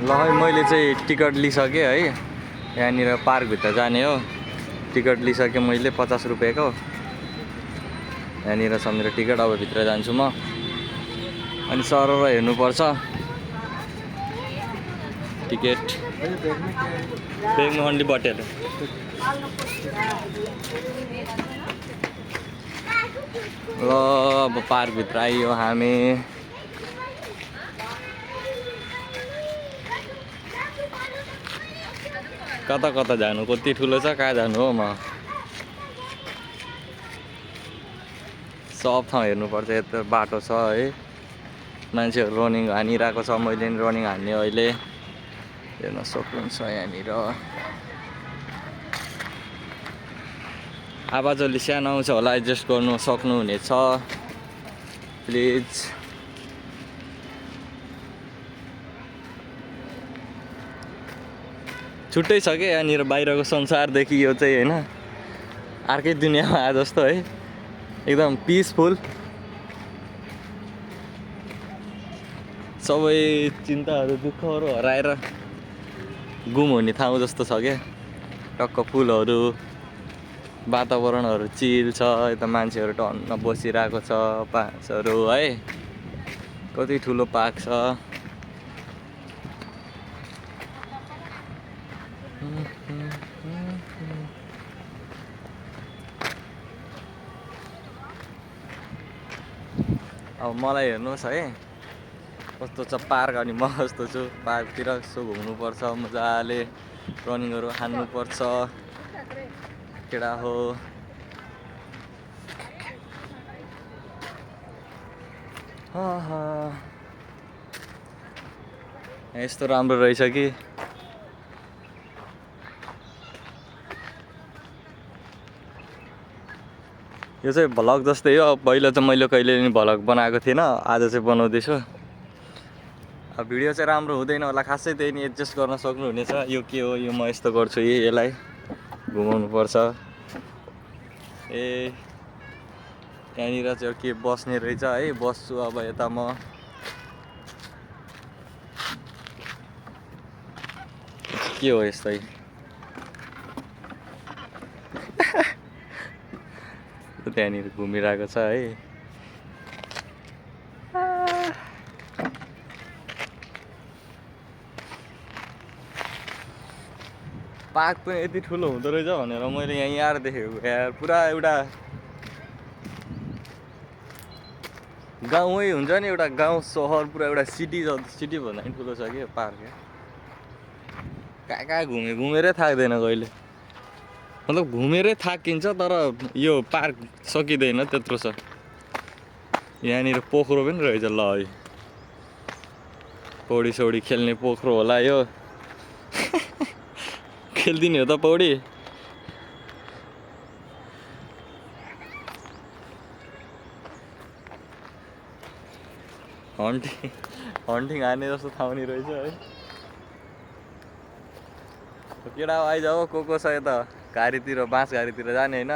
ल है मैले चाहिँ टिकट लिइसकेँ है। यहाँनिर पार्कभित्र जाने हो। टिकट लिइसकेँ मैले 50 रुपियाँको। यहाँनिर छ मेरो टिकट। अब भित्र जान्छु म। अनि सरर हेर्नुपर्छ टिकट। बेगमा अन्ली बटेर ल अब पार्कभित्र आइयो हामी। कता कता जानु, कति ठुलो छ, कहाँ जानु हो म। सब ठाउँ हेर्नुपर्छ। यता बाटो छ है। मान्छेहरू रनिङ हानिरहेको छ। मैले नि रनिङ हान्ने अहिले। हेर्न सक्नुहुन्छ यहाँनिर। आवाज अलि सानो आउँछ होला, एडजस्ट गर्नु सक्नुहुनेछ प्लिज। छुट्टै छ क्या यहाँनिर बाहिरको संसारदेखि। यो चाहिँ होइन अर्कै दुनियाँमा आए जस्तो है। एकदम पिसफुल। सबै चिन्ताहरू दुःखहरू हराएर गुम हुने ठाउँ जस्तो छ क्या। टक्क फुलहरू, वातावरणहरू चिल छ। यता मान्छेहरू टन्न बसिरहेको छ। पार्कहरू है, कति ठुलो पार्क छ। अब मलाई हेर्नुहोस् है कस्तो छ पार्क। अनि म कस्तो छु पार्कतिर। यसो घुम्नुपर्छ मजाले, रनिङहरू हान्नुपर्छ। केटा हो। यस्तो राम्रो रहेछ कि। यो चाहिँ भ्लग जस्तै हो। पहिला चाहिँ मैले कहिले नि भ्लग बनाएको थिएन, आज चाहिँ बनाउँदैछु। अब भिडियो चाहिँ राम्रो हुँदैन होला खासै, त्यही नि एडजस्ट गर्न सक्नुहुनेछ। यो के हो, यो म यस्तो गर्छु, यसलाई घुमाउनु पर्छ। ए यहाँनिर चाहिँ के बस्ने रहेछ है। बस्छु अब यता म। के हो यस्तै। त्यहाँनिर घुमिरहेको छ है। पार्क पनि यति ठुलो हुँदो रहेछ भनेर मैले यहीँ आएर देखेको यार। पुरा एउटा गाउँै हुन्छ नि, एउटा गाउँ सहर, पुरा एउटा सिटी सिटी भन्दा पनि ठुलो छ कि पार्क। कहाँ कहाँ घुमेरै थाक्दैन कहिले। मतलब घुमेरै थाकिन्छ, तर यो पार्क सकिँदैन त्यत्रो छ। यहाँनिर पोखरो पनि रहेछ। ल है पौडी सौडी खेल्ने पोखरो होला यो। खेल्दिने हो त पौडी। हन्टिङ हाने जस्तो ठाउँ नि रहेछ है। केटा आइजाऊ, को छ यता घारीतिर, बाँस घारीतिर जाने होइन।